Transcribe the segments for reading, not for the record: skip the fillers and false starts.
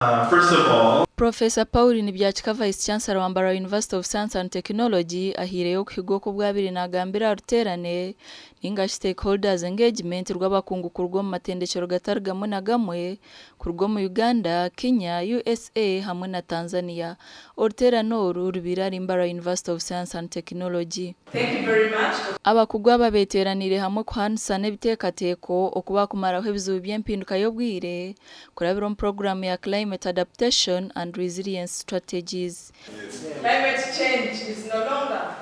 First of all, Professor Pauline Byakika Vice Chancellor wa Mbarara University of Science and Technology ahaireyo okuhiga oku obu abaire nagambira aha ruteerane ninga shi Stakeholders Engagement rw'abakungu kuruga omu matendekyero gatari gamwe na gamwe kuruga omu Uganda, Kenya, USA hamwe na Tanzania. Oruteerane oru rubaire ahari Mbarara University of Science and Technology. Thank you very much for. Abakugu aba beteeraniire hamwe kuhaanisana ebiteekateeko oku baakumaraho ebizibu by'empinduka y'obwire kurabira omu puroguraamu ya Climate Adaptation and Resilience Strategies. Climate change is no longer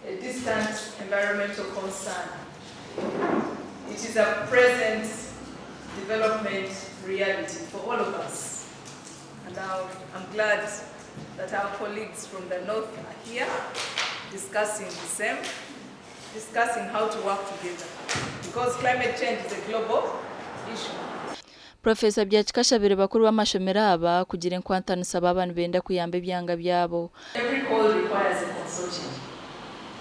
a distant environmental concern, it is a present development reality for all of us and I'm glad that our colleagues from the north are here discussing the same, discussing how to work together because climate change is a global issue. Professor Byakika ashabire bakuru b'amashomero aba kugira enkwatanisa baaba nibenda kuyamba ebyanga byabo. Every call requires a consortium.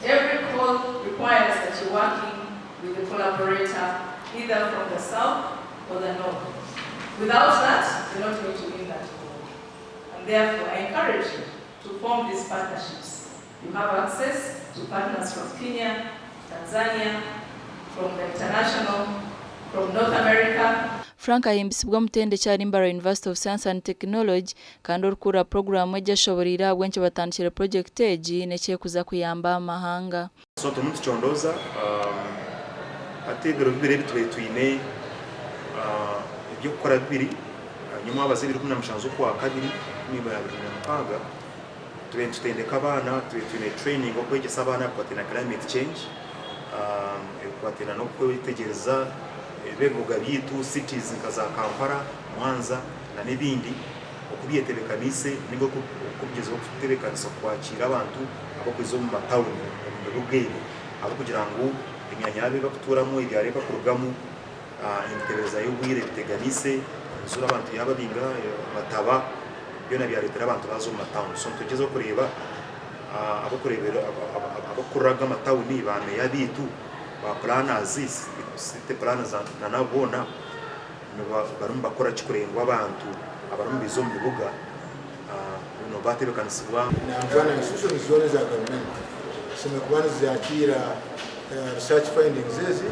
Every call requires that you're working with a collaborator either from the south or the north. Without that, you're not going to win that call. And therefore, I encourage you to form these partnerships. You have access to partners from Kenya, Tanzania, from the international, from North America. Frank Ahimbisibwe omutendeki ahari Mbarara University of Science and Technology kandi orikukurira puroguraamu egi ashoboreire ahabw'enki batandikire purogyekiti egi n'ekyerikuza kuyamba aha mahanga. So turimu nitucondooza hati ebiro bibiri ebi tubaire twine eby'okukora bibiri, nyomwabazi ebiro 17 z'okwakabiri 2026 tubaire nitutendeka abaana, tubaire twine training okwegyesa abaana ebikwatiraine na climate change, ebikwatiraine n'okwetegyereza ebibuga byaitu cities nka za Kampala, Mwanza na n'ebindi oku byetebekaniise ninga oku bigyezaho kutebekanisa kwakiira abantu abakwiza omu matawuni omu bibuga ebi ahabw'okugira ngu emyanya yaabo ei bakutuuramu, ebyaro ebi bakurugamu emitebereza y'obwire ebiteganiise, enjura abantu yaababinga, amataba byona byareetera abantu baaza omu matawuni. So nitugyezaho kureeba abakukurira aga amatawuni ba meeya baitu, ba planners, city planners na nabo boona barimu nibakora ki kureeba ngu abantu abarimu nibaija omu bibuga baatebeekanisibwa. Nangwa na institutions zoona eza gavumenti zishemereire kuba nizakiira research findings ezi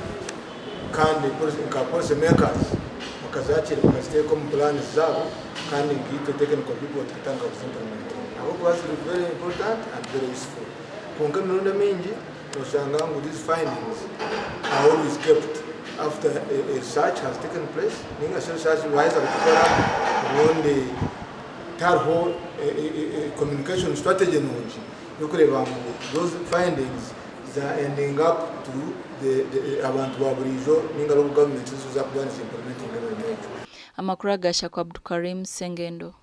kandi nka policy makers bakazakiira bakaziteeka omu plans zaabo kandi nkaitwe technical people tukatandika kuzi implementinga ahabw'okuba ziri very important and very useful kwonka emirundi emingi noshanga ngu these findings are always kept after a research has taken place ninga shi research baaheza kugikora obundi tihariho communication strategy nungi y'okureeba ngu those findings za ending up to the abantu ba buriijo ninga local governments ezo zakuba nizi implementinga emirimo egyo. Amakuru aga Shakwa Abdukarim Sengendo.